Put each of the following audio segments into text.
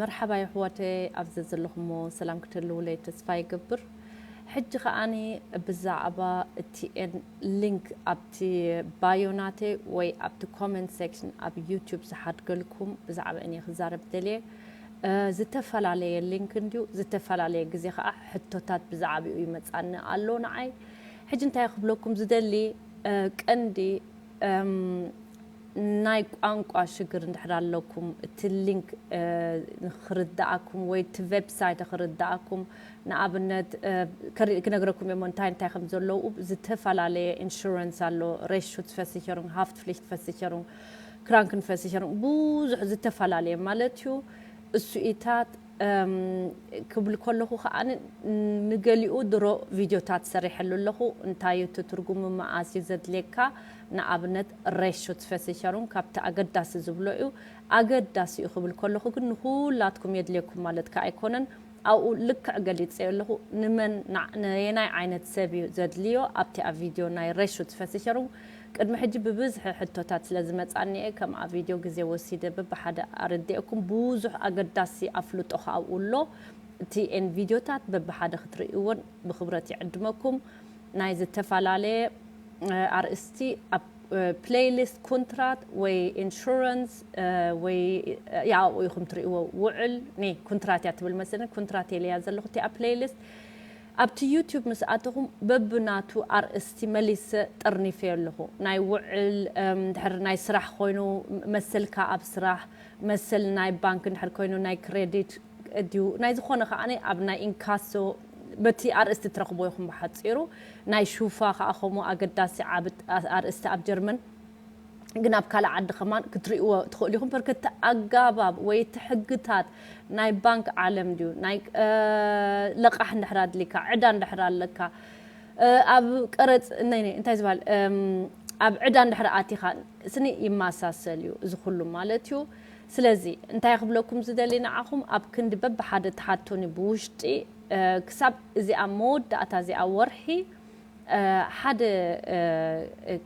መርሓባ የሕዋተይ፣ ኣብዚ ዘለኹሞ ሰላም ክትህልውለይ ተስፋ ይገብር። ሕጂ ከኣኒ ብዛዕባ እቲ ሊንክ ኣብቲ ባዮ ናተይ ወይ ኣብቲ ኮመንት ሴክሽን ኣብ ዩቲዩብ ዝሓድገልኩም ብዛዕባ እኔ ክዛረብ ደልየ። እ፣ ዝተፈላለየ ሊንክ እንድዩ፣ ዝተፈላለየ ግዜ ከኣ ሕቶታት ብዛዕባኡ ይመጻኒ ኣሎ ንዓይ። ሕጂ እንታይ ክብለኩም ዝደሊ፣ እ፣ ቀንዲ፣ እም፣ ናይ ቋንቋ ሽግር እንድሕር ኣለኩም፣ እቲ ሊንክ፣ እ፣ ንኽርድኣኩም ወይ እቲ ዌብሳይት ክርድኣኩም፣ ንኣብነት፣ እ፣ ከሪ-፣ ክነግረኩም እየ እሞ እንታይ እንታይ ከም ዘለዉ፣ ዝተፈላለየ ኢንሹራንስ ኣሎ፣ ሬሹትስቨሲቸሩንግ፣ ሃፍትፍሊክትስቨሲቸሩንግ፣ ክራንክንቨሲቸሩንግ፣ ብዙሕ ዝተፈላለየ ማለት እዩ። እሱኢታት፣ እም፣ ክብል ከለኹ ከኣ ን-፣ ንገሊኡ ድሮ ቪድዮታት ሰሪሐሉ ኣለኹ። እንታይ እዩ እቲ ትርጉሙ፣ መኣስ እዩ ዘድልየካ? ንኣብነት ሬሹትስቨሲቸሩንግ ካብቲ ኣገዳሲ ዝብሎ እዩ። ኣገዳሲ እዩ ክብል ከለኹ ግን ንኹላትኩም የድልየኩም ማለት ከኣ ኣይኮነን። ኣብኡ ልክዕ ገሊጸዮ ኣለኹ። ንመን፣ ና-፣ ነየናይ ዓይነት ሰብ እዩ ዘድልዮ ኣብቲ ኣብ ቪድዮ ናይ ሬሹትስቨሲቸሩንግ? ቅድሚ ሕጂ ብብዝሒ ሕቶታት ስለ ዝመጻኒ እየ ከምኣ ቪድዮ ግዜ ወሲደ በብሓደ ኣረዲኤኩም። ብዙሕ ኣገዳሲ ኣፍልጦ ከኣ ኣብኡ ኣሎ። እቲ ኤን ቪድዮታት በብሓደ ክትርእይዎን ብኽብረት ይዕድመኩም። ናይ ዝተፈላለየ፣ እ፣ ኣርእስቲ ኣብ፣ እ፣ ፕሌይሊስት ኮንትራት ወይ ኢንሹራንስ፣ እ፣ ወይ፣ እ፣ ያው ኢኹም ትርእይዎ። ውዕል፣ ኔ፣ ኮንትራት እያ ትብል መሰለኒ። ኮንትራት ኢለያ ዘለኹ እቲኣ ፕሌይሊስት። ኣብቲ ዩቲዩብ ምስ ኣተኹም በብናቱ ኣርእስቲ መሊሰ ጠርኒፈዮ ኣለኹ። ናይ ውዕል፣ እም፣ ድሕር ናይ ስራሕ ኮይኑ መሰልካ ኣብ ስራሕ፣ መሰል ናይ ባንክ እንድሕር ኮይኑ ናይ ክሬዲት ድዩ፣ ናይ ዝኾነ ከኣ ኣብ ናይ ኢንካሶ በቲ ኣርእስቲ ትረኽቦ ኢኹም ብሓጺሩ። ናይ ሹፋ ከኣ ከምኡ ኣገዳሲ ዓቢ ኣርእስቲ ኣብ ጀርመን፣ ግን ኣብ ካልእ ዓዲ ከማን ክትርእይዎ ትኽእሉ ኢኹም። በርከቲ ኣጋባብ ወይ እቲ ሕግታት ናይ ባንክ ዓለም ድዩ፣ ናይ፣ እ፣ ለቃሕ እንድሕር ኣድሊካ፣ ዕዳ እንድሕር ኣለካ፣ እ፣ ኣብ ቀረጽ፣ ናይ፣ ናይ፣ እንታይ ዝበሃል፣ እም፣ ኣብ ዕዳ እንድሕር ኣቲኻ፣ ስኒ ይመሳሰል እዩ፣ እዚ ኩሉ ማለት እዩ። ስለዚ፣ እንታይ ክብለኩም ዝደሊ ንዓኹም፣ ኣብ ክንዲ በብሓደ ትሓቱኒ ብውሽጢ፣ እ፣ ክሳብ እዚኣ መወዳእታ እዚኣ ወርሒ፣ እ፣ ሓደ፣ እ፣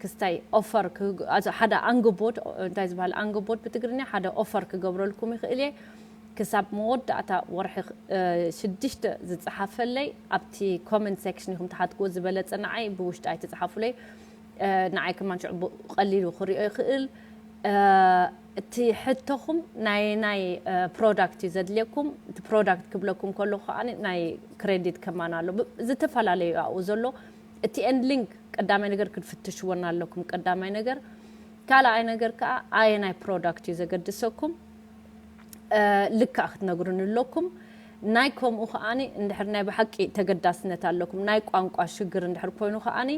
ክስታይ ኦፈር ክግ-፣ ኣዞ-፣ ሓደ ኣንግቦት፣ እንታይ ዝበሃል ኣንግቦት ብትግርኛ፣ ሓደ ኦፈር ክገብረልኩም ይኽእል እየ። ክሳብ መወዳእታ ወርሒ፣ እ፣ ሽዱሽተ ዝጸሓፈለይ ኣብቲ ኮመንት ሴክሽን ኢኹም ትሓትክዎ። ዝበለጸ ንዓይ ብውሽጢ ኣይትጽሓፉለይ። እ፣ ንዓይ ከማን ሽዑ ብ-፣ ቀሊሉ ክርእዮ ይኽእል። እ፣ እቲ ሕቶኹም ናይ፣ ናይ፣ እ፣ ፕሮዳክት እዩ ዘድልየኩም። እቲ ፕሮዳክት ክብለኩም ከለኹ ከኣ ናይ ክሬዲት ከማን ኣሎ። ብ-፣ ዝተፈላለዩ ኣብኡ ዘሎ። እቲ ኤንድ ሊንክ ቀዳማይ ነገር ክትፍትሽወን ኣለኩም። ቀዳማይ ነገር። ካልኣይ ነገር ከኣ ኣየናይ ፕሮዳክት እዩ ዘገድሰኩም? እ፣ ልክዕ ክትነግሩኒ ኣለኩም። ናይ ከምኡ ከኣኒ እንድሕር ናይ ብሓቂ ተገዳስነት ኣለኩም፣ ናይ ቋንቋ ሽግር እንድሕር ኮይኑ ከኣኒ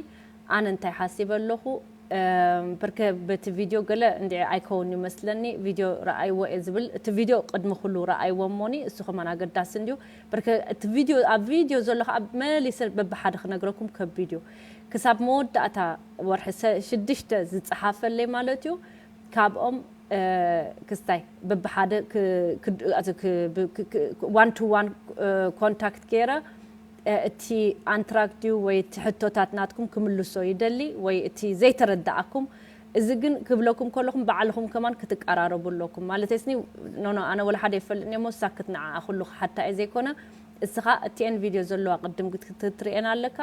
ኣነ እንታይ ሓሲበ ኣለኹ? እም፣ ብርከ በቲ ቪድዮ ገለ እንድዒ ኣይከውን ይመስለኒ፣ ቪድዮ ረኣይዎ እየ ዝብል፣ እቲ ቪድዮ ቅድሚ ኩሉ ረኣይዎ እሞኒ፣ እሱ ከማን ኣገዳሲ እንድዩ። ብርከ እቲ ቪድዮ፣ ኣብ ቪድዮ ዘሎ ከኣ መሊሰ በብሓደ ክነግረኩም ከቢድ እዩ። ክሳብ መወዳእታ ወርሒ ሰ-፣ ሽዱሽተ ዝጸሓፈለይ ማለት እዩ። ካብኦም፣ እ፣ ክስታይ በብሓደ ክ-፣ ክድ-፣ ኣዚ ክ-፣ ብ-፣ ክ-፣ ክ-፣ ዋን ቱ ዋን፣ እ፣ ኮንታክት ገይረ፣ እ፣ እቲ ኣንትራክት ድዩ ወይ እቲ ሕቶታት ናትኩም ክምልሶ ይደሊ ወይ እቲ ዘይተረድኣኩም፣ እዚ ግን ክብለኩም ከለኹም ባዕልኹም ከማን ክትቀራረቡ ኣለኩም። ማለተይ ስኒ፣ ኖ፣ ኖ፣ ኣነ ወላ ሓደ ይፈልጥኒ እሞ ሳክት ንዓኣ ኩሉ ክሓታ እየ ዘይኮነ፣ እስኻ እቲኤን ቪድዮ ዘለዋ ቅድም ክት-፣ ክትርእየን ኣለካ።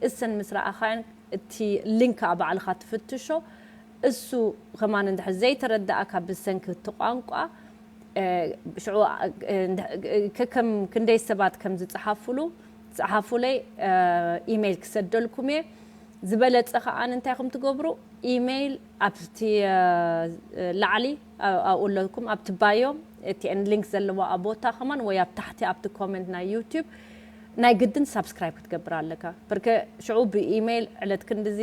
እሰን ምስ ረኣኻየን እቲ ሊንክ ከኣ ባዕልኻ ትፍትሾ። እሱ ከማን እንድሕር ዘይተረድኣካ ብሰንኪ እቲ ቋንቋ፣ እ፣ ሽዑ፣ እ፣ እንድ-፣ ከከም ክንደይ ሰባት ከም ዝጸሓፉሉ፣ ጸሓፉለይ፣ እ፣ ኢሜይል ክሰደልኩም እየ። ዝበለጸ ከኣ እንታይ ከም ትገብሩ፣ ኢሜይል ኣብቲ፣ እ፣ ላዕሊ፣ ኣ-፣ ኣብኡ ኣለኩም፣ ኣብቲ ባዮ፣ እቲ ኤንድ ሊንክ ዘለዋ ቦታ ከማን፣ ወይ ኣብ ታሕቲ ኣብቲ ኮመንት ናይ ዩቲዩብ፣ ናይ ግድን ሳብስክራይብ ክትገብር ኣለካ። በርከ ሽዑ ብኢሜይል ዕለት ክንድዚ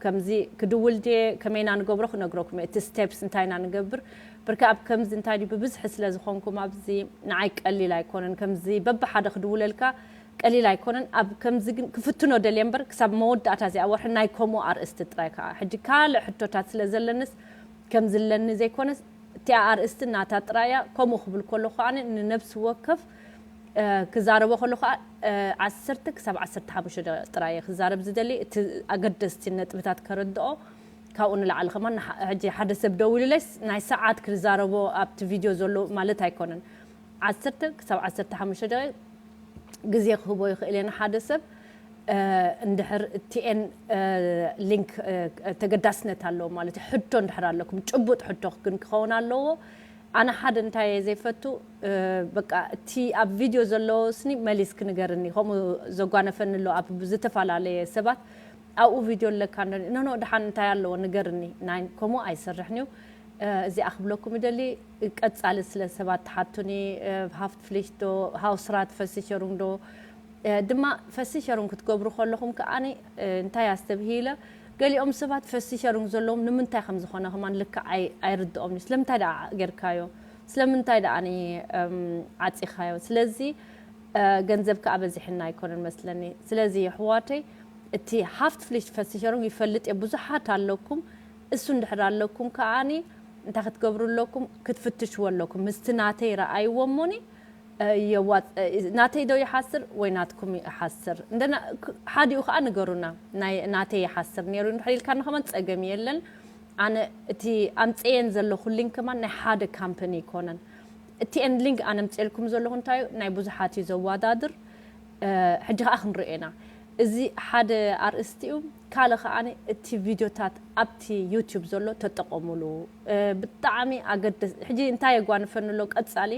ከምዚ ክድውል ድየ፣ ከመይ ኢና ንገብሮ ክነግረኩም እየ። እቲ ስቴፕስ እንታይ ኢና ንገብር። በርከ ኣብ ከምዚ እንታይ ድዩ ብብዝሒ ስለ ዝኾንኩም ኣብዚ ንዓይ ቀሊል ኣይኮነን። ከምዚ በብሓደ ክድውለልካ ቀሊል ኣይኮነን። ኣብ ከምዚ ግን ክፍትኖ ደልየ እምበር ክሳብ መወዳእታ እዚኣ ወርሒ ናይ ከምኡ ኣርእስቲ ጥራይ ከኣ። ሕጂ ካልእ ሕቶታት ስለ ዘለንስ ከምዚ ኣለኒ ዘይኮነስ እቲኣ ኣርእስቲ ናታ ጥራይ እያ። ከምኡ ክብል ከሎ ከኣ ንነብሲ ወከፍ እ፣ ክዛረቦ ከሎ ከኣ፣ እ፣ ዓሰርተ ክሳብ ዓሰርተ ሓሙሽተ ደቂቕ ጥራይ እየ ክዛረብ ዝደሊ። እቲ ኣገደስቲ ነጥብታት ከረድኦ፣ ካብኡ ንላዕሊ ከማን ንሓ-፣ ሕጂ ሓደ ሰብ ደዊሉለይስ ናይ ሰዓት ክዛረቦ ኣብቲ ቪድዮ ዘሎ ማለት ኣይኮነን። ዓሰርተ ክሳብ ዓሰርተ ሓሙሽተ ደቂቕ ግዜ ክህቦ ይኽእል እየ ንሓደ ሰብ። እንድሕር እቲኤን ሊንክ ተገዳስነት ኣለዎ ማለት እዩ። ሕቶ እንድሕር ኣለኩም፣ ጭቡጥ ሕቶ ግን ክኸውን ኣለዎ። ኣነ ሓደ እንታይ እየ ዘይፈቱ፣ በቃ እቲ ኣብ ቪድዮ ዘለዎ ስኒ መሊስክ ንገርኒ። ከምኡ ዘጓነፈኒ ኣሎ ኣብ ዝተፈላለየ ሰባት ኣብኡ ቪድዮ ኣለካ እንዶ፣ ኖ ኖ፣ ደሓን እንታይ ኣለዎ ንገርኒ። ናይ ከምኡ ኣይሰርሕን እዩ። እዚኣ ክብለኩም ይደሊ። ቀጻሊ ስለ ሰባት ትሓቱኒ፣ ሃፍት ፍሊሽ ዶ፣ ሃውስራት ፈሲሸሩን ዶ፣ ድማ ፈሲሸሩን ክትገብሩ ከለኹም ከኣኒ እንታይ ኣስተብሂለ፣ ገሊኦም ሰባት ፈሲሸሩን ዘለዎም ንምንታይ ከም ዝኾነ ከማን ልክዕ ኣይ- ኣይርድኦም እዩ። ስለምንታይ ደኣ ጌርካዮ? ስለምንታይ ደኣ ዓጺኻዮ? ስለዚ ገንዘብ ከኣ በዚሕና ኣይኮነን መስለኒ። ስለዚ የሕዋተይ እቲ ሃፍት ፍሊሽ ፈሲሸሩን ይፈልጥ እየ፣ ብዙሓት ኣለኩም። እሱ እንድሕር ኣለኩም ከኣኒ እንታይ ክትገብሩ ኣለኩም? ክትፍትሽዎ ኣለኩም። ምስቲ ናተይ ረኣይዎ እሞኒ፣ የዋጽ- ናተይ ዶ ይሓስር ወይ ናትኩም ይሓስር? እንደና ሓዲኡ ከኣ ንገሩና። ናይ ናተይ ይሓስር ነይሩ እንድሕር ኢልካ ንኸመን ጸገም የለን። ኣነ እቲ ኣምጽኤን ዘለኹ ሊንክ ከማን ናይ ሓደ ካምፓኒ ይኮነን። እቲ ኤንድ ሊንክ ኣነ ኣምጽኤልኩም ዘለኹ እንታይ እዩ? ናይ ብዙሓት እዩ ዘወዳድር። ሕጂ ከኣ ክንሪኦ ኢና። እዚ ሓደ ኣርእስቲ እዩ። ካልእ ከኣ እቲ ቪድዮታት ኣብቲ ዩቲዩብ ዘሎ ተጠቐሙሉ። ብጣዕሚ ኣገደስ። ሕጂ እንታይ የጓንፈኒ ኣሎ? ቀጻሊ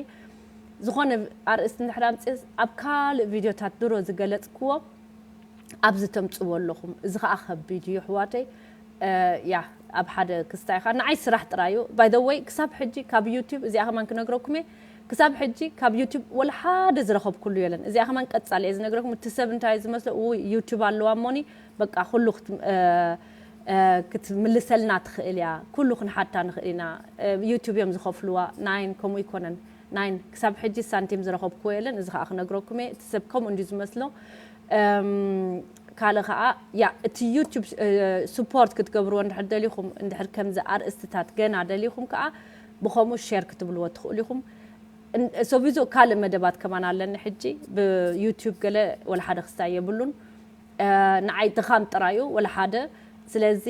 ዝኾነ ኣርእስቲ እንድሕር ኣምጽኤ ኣብ ካልእ ቪድዮታት ድሮ ዝገለጽክዎ ኣብዚ ተምጽዎ ኣለኹም። እዚ ከኣ ከቢድ እዩ ኣሕዋተይ። ያ ኣብ ሓደ ክስታይ ኢኻ ንዓይ ስራሕ ጥራይ እዩ። ባይ ዘ ወይ ክሳብ ሕጂ ካብ ዩቲዩብ እዚኣ ከማን ክነግረኩም እየ። ክሳብ ሕጂ ካብ ዩቲዩብ ወላ ሓደ ዝረኸብኩሉ የለን። እዚኣ ከማን ቀጻሊ እየ ዝነግረኩም። እቲ ሰብ እንታይ እዩ ዝመስሎ? ውይ ዩቲዩብ ኣለዋ እሞኒ በቃ ኩሉ ክትምልሰልና ትኽእል እያ። ኩሉ ክንሓታ ንኽእል ኢና። ዩቲዩብ እዮም ዝኸፍልዋ። ናይን ከምኡ ይኮነን። ናይን ክሳብ ሕጂ ሳንቲም ዝረኸብኩዎ የለን። እዚ ከኣ ክነግረኩም እየ። እቲ ሰብ ከምኡ እንድዩ ዝመስሎ። ካልእ ከኣ ያ እቲ ዩቲዩብ ስፖርት ክትገብርዎ እንድሕር ደሊኹም፣ እንድሕር ከምዚ ኣርእስትታት ገና ደሊኹም ከኣ ብኸምኡ ሼር ክትብልዎ ትኽእሉ ኢኹም። ሶቪዞ ካልእ መደባት ከማን ኣለኒ ሕጂ ብዩቲዩብ ገለ ወላ ሓደ ክስታይ የብሉን። ንዓይ ድኻም ጥራዩ ወላ ሓደ። ስለዚ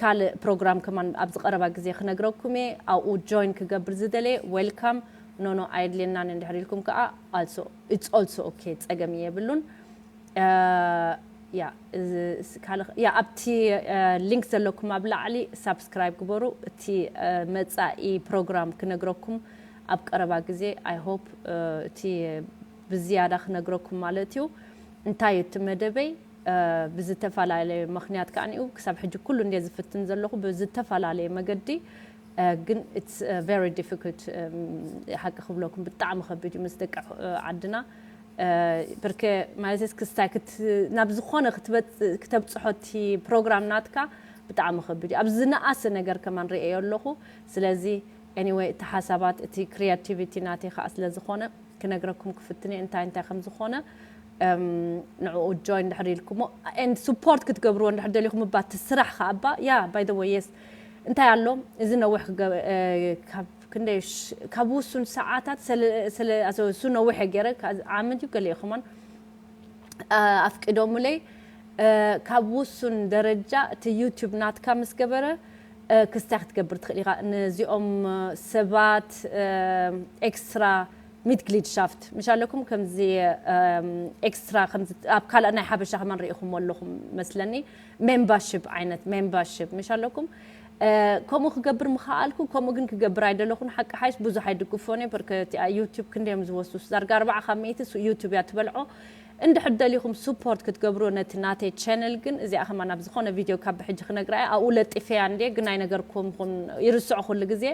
ካልእ ፕሮግራም ከማን ኣብዚ ቀረባ ግዜ ክነግረኩም እየ። ኣብኡ ጆይን ክገብር ዝደለየ ዌልካም። ኖኖ ኣየድልየናን እንድሕር ኢልኩም ከኣ also it's also okay፣ ጸገም የብሉን። ያ እዚ ስ- ካልእ ያ ኣብቲ ሊንክ ዘለኩም ኣብ ላዕሊ ሳብስክራይብ ግበሩ። እቲ መጻኢ ፕሮግራም ክነግረኩም ኣብ ቀረባ ግዜ I hope እቲ ብዝያዳ ክነግረኩም ማለት እዩ። እንታይ እዩ እቲ መደበይ? ብዝተፈላለየ ምኽንያት ከኣ ንኡ ክሳብ ሕጂ ኩሉ እንደ ዝፍትን ዘለኹ ብዝተፈላለየ መገዲ። ግን it's very difficult። ሓቂ ክብለኩም ብጣዕሚ ከቢድ እዩ ምስ ደቂ ዓድና። ብርከ ማለትስ ክስታይ ናብ ዝኾነ ክተብፅሖ እቲ ፕሮግራም ናትካ ብጣዕሚ ከቢድ እዩ። ኣብ ዝነኣሰ ነገር ከማን ርእዮ ኣለኹ። ስለዚ anyway እቲ ሓሳባት እቲ ክሪያቲቪቲ ናተይ ከዓ ስለዝኾነ ክነግረኩም ክፍትን እየ እንታይ እንታይ ከም ዝኾነ። ንዕኡ ጆይን ድሕር ኢልኩሞ and support ክትገብርዎ እንድሕር ደሊኹም እባ እቲ ስራሕ ከዓ እባ ያ by the way yes እንታይ ኣሎ እዚ ነዊሕ ክገ- ካብ ክንደይ ሽ- ካብ ውሱን ሰዓታት ስለ እሱ ነዊሕ ገይረ ዓመት እዩ ገለ ይኹማን ኣፍቂዶምለይ ካብ ውሱን ደረጃ እቲ ዩቲዩብ ናትካ ምስ ገበረ ክስታይ ክትገብር ትኽእል ኢኻ። ነዚኦም ሰባት ኤክስትራ ሚትግሊድሻፍት ምሽ ኣለኩም ከምዚ ኤክስትራ ኣብ ካልእ ናይ ሓበሻ ከማን ርኢኹም ኣለኹም መስለኒ። ሜምባርሽፕ ዓይነት ሜምባርሽፕ ምሽ ኣለኩም ከምኡ ክገብር ምኸኣልኩ ከምኡ ግን ክገብር ኣይደለኹን። ሓቂ ሓይሽ ብዙሕ ኣይድግፎን እየ በርከ ዩቲዩብ ክንደዮም ዝወስዱ ዳርጋ ኣርባዓ ካብ ሚእቲ ዩቲዩብ እያ ትበልዖ። እንድሕር ደሊኹም ሱፖርት ክትገብሩ ነቲ ናተይ ቻነል ግን እዚኣ ከማን ኣብ ዝኾነ ቪድዮ ካብ ብሕጂ ክነግራ እየ ኣብኡ ለጢፈያ እንደ ግን ኣይነገርኩም ይርስዑ ኩሉ ግዜ።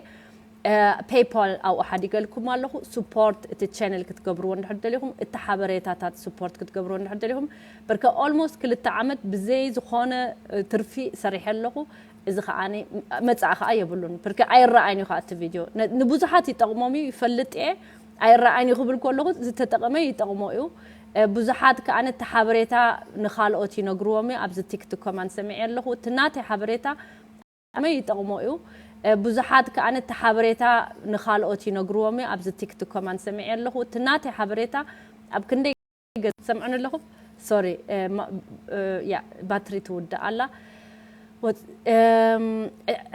ፔይፓል ኣብኡ ሓዲገልኩም ኣለኹ። ሱፖርት እቲ ቻነል ክትገብርዎ እንድሕር ደሊኹም እቲ ሓበሬታታት ሱፖርት ክትገብርዎ እንድሕር ደሊኹም በርከ ኦልሞስት ክልተ ዓመት ብዘይ ዝኾነ ትርፊ ሰሪሐ ኣለኹ። እዚ ከዓ መፃእ ከዓ የብሉን ብርከ ኣይረኣይን እዩ ከዓ እቲ ቪድዮ ንብዙሓት ይጠቕሞም እዩ ይፈልጥ እየ። ኣይረኣይን እዩ ክብል ከለኹ ዝተጠቐመ ይጠቕሞ እዩ። ብዙሓት ከዓ እቲ ሓበሬታ ንካልኦት ይነግርዎም እዩ ኣብዚ ቲክቶክ ከማን ሰሚዐ ኣለኹ እቲ ናተይ ሓበሬታ መይ ይጠቕሞ እዩ። ብዙሓት ከዓ እቲ ሓበሬታ ንካልኦት ይነግርዎም እዩ ኣብዚ ቲክቶክ ከማን ሰሚዐ ኣለኹ እቲ ናተይ ሓበሬታ ኣብ ክንደይ ገ- ሰምዑን ኣለኹም ሶሪ። ያ ባትሪ ትውድእ ኣላ። ወጽ- እም፣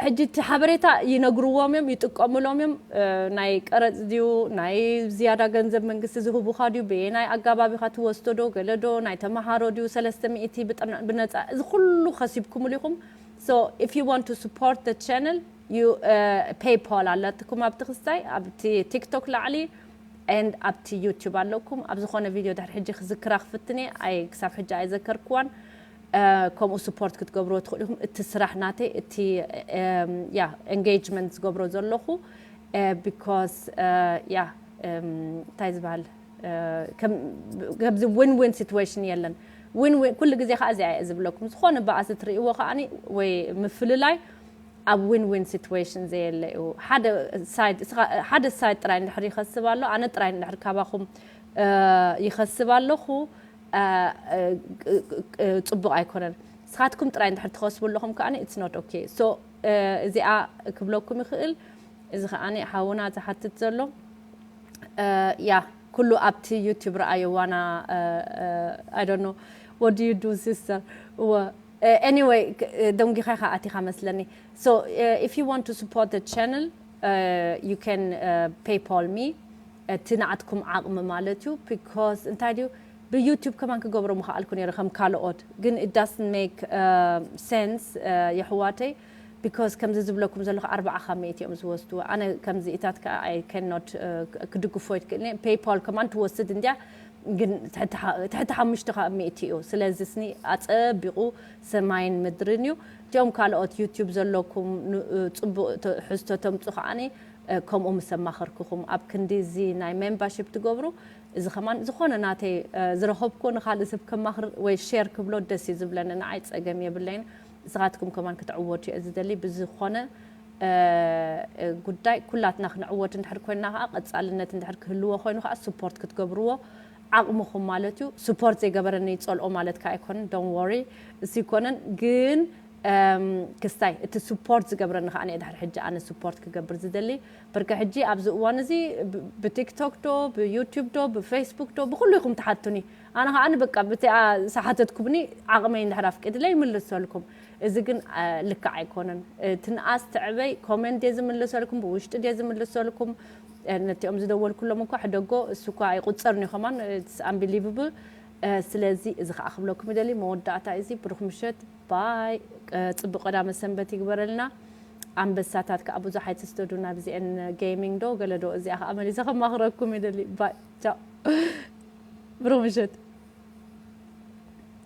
ሕጂ እቲ ሓበሬታ ይነግርዎም እዮም፣ ይጥቀምሎም እዮም። እ፣ ናይ ቀረጽ ድዩ፣ ናይ ዝያዳ ገንዘብ መንግስቲ ዝህቡኻ ድዩ፣ በየናይ ኣጋባብ ኢኻ ትወስዶ ዶ፣ ገለ ዶ፣ ናይ ተመሃሮ ድዩ፣ ሰለስተ ሚእቲ ብጥና- ብነጻ፣ እዚ ኩሉ ከሲብኩምሉ ኢኹም። So if you want to support the channel, you, እ፣ PayPal ኣለትኩም ኣብቲ ክስታይ፣ ኣብቲ ቲክቶክ ላዕሊ፣ and ኣብቲ ዩቲዩብ ኣለኩም። ኣብ ዝኾነ ቪድዮ ድሕሪ ሕጂ ክዝክራ ክፍትን እየ፣ ኣይ ክሳብ ሕጂ ኣይዘከርክዋን። እ፣ ከምኡ ስፖርት ክትገብርዎ ትኽእሉ ኢኹም። እቲ ስራሕ ናተይ፣ እቲ፣ እም፣ ያ፣ ኤንጌጅመንት ዝገብሮ ዘለኹ፣ እ፣ ቢኮዝ፣ እ፣ ያ፣ እም፣ እንታይ ዝበሃል፣ እ፣ ከም- ከምዚ ዊን ዊን ሲትዌሽን የለን። ዊን ዊን ኩሉ ግዜ ከዓ እዚኣ እየ ዝብለኩም። ዝኾነ ባእሲ ትርእይዎ ከዓኒ ወይ ምፍልላይ ኣብ ዊን ዊን ሲትዌሽን ዘየለ እዩ። ሓደ ሳይድ እስኻ- ሓደ ሳይድ ጥራይ እንድሕር ይኸስብ ኣሎ፣ ኣነ ጥራይ እንድሕር ካባኹም፣ እ፣ ይኸስብ ኣለኹ፣ እ፣ እ፣ እ፣ እ፣ ጽቡቕ ኣይኮነን። ንስኻትኩም ጥራይ እንድሕር ትኸስቡ ኣለኹም ከዓኒ it's not okay። So፣ እ፣ እዚኣ ክብለኩም ይኽእል። እዚ ከዓኒ ሓውና ዝሓትት ዘሎ፣ እ፣ ያ፣ ኩሉ ኣብቲ ዩቲዩብ ረኣዮ ዋና፣ እ፣ እ፣ I don't know, what do you do, sister? እወ፣ እ፣ anyway፣ ክ- እ፣ ደንጊኻ ኢኻ ኣቲኻ መስለኒ። So, እ፣ if you want to support the channel, እ፣ you can, እ፣ PayPal me፣ እቲ ንዓትኩም ዓቕሚ ማለት እዩ። ቢኮዝ እንታይ ድዩ፣ ብዩቲዩብ ከማን ክገብሮ ምኽኣልኩ ነይረ ከም ካልኦት፣ ግን it doesn't make, እ፣ sense፣ እ፣ የሕዋተይ። ቢኮዝ ከምዚ ዝብለኩም ዘለኹ ኣርባዓ ካብ ሚእቲ እዮም ዝወስድዎ። ኣነ ከምዚ ኢታት ከዓ I cannot፣ እ፣ ክድግፎ ይትክእል። ፔይፓል ከማን ትወስድ እንድያ፣ ግን ትሕቲ ሓ- ትሕቲ ሓሙሽተ ካብ ሚእቲ እዩ። ስለዚ ስኒ ኣጸቢቑ ሰማይን ምድርን እዩ። እቲኦም ካልኦት ዩቲዩብ ዘለኩም ን- ጽቡቕ ትሕዝቶ ተምጹ ከዓኒ፣ እ፣ ከምኡ ምስ ኣማኸርኩኹም ኣብ ክንዲ እዚ ናይ ሜምባርሺፕ ትገብሩ፣ እዚ ከማን ዝኾነ ናተይ፣ እ፣ ዝረኸብኩዎ ንኻልእ ሰብ ከማኽር ወይ ሼር ክብሎ ደስ እዩ ዝብለኒ። ንዓይ ጸገም የብለይን። ንስኻትኩም ከማን ክትዕወቱ እየ ዝደሊ። ብዝኾነ፣ እ፣ እ፣ ጉዳይ ኩላትና ክንዕወት እንድሕር ኮይንና ከዓ፣ ቀጻልነት እንድሕር ክህልዎ ኮይኑ ከዓ፣ ስፖርት ክትገብርዎ ዓቕምኹም ማለት እዩ። ስፖርት ዘይገበረኒ ይጸልኦ ማለት ከዓ ኣይኮነን። Don't worry፣ እሱ ይኮነን። ግን፣ እም፣ ክስታይ እቲ ስፖርት ዝገብረኒ ከዓ፣ እየ ድሕሪ ሕጂ ኣነ ስፖርት ክገብር ዝደሊ። ብርክ ሕጂ ኣብዚ እዋን እዚ ብ- ብቲክቶክ ዶ፣ ብዩቲዩብ ዶ፣ ብፌስቡክ ዶ፣ ብኩሉ ኢኹም ትሓቱኒ። ኣነ ከዓ በቃ ብቲኣ ዝሓተትኩምኒ ዓቕመይ እንድሕር ኣፍቂድለ ይምልሰልኩም። እዚ ግን፣ እ፣ ልክዕ ኣይኮነን። እ፣ ትንኣስ ትዕበይ ኮሜንት ድየ ዝምልሰልኩም፣ ብውሽጢ ድየ ዝምልሰልኩም? እ፣ ነቲኦም ዝደወልኩሎም እኳ ሕደጎ፣ እሱ እኳ ኣይቁጸርን እዩ ከማን፣ it's unbelievable። እ፣ ስለዚ እዚ ከዓ ክብለኩም ይደሊ፣ መወዳእታ እዚ። ብሩኽ ምሸት፣ ባይ። እ፣ ጽቡቕ ቀዳመ ሰንበት ይግበረልና። ኣንበሳታት ከዓ ብዙሕ ኣይትስደዱ ናብዚአን፣ ጌሚንግ ዶ ገለ ዶ፣ እዚኣ ከዓ መሊሰ ከማኽረኩም ይደሊ። ባይ፣ ቻው። ብሩኽ ምሸት።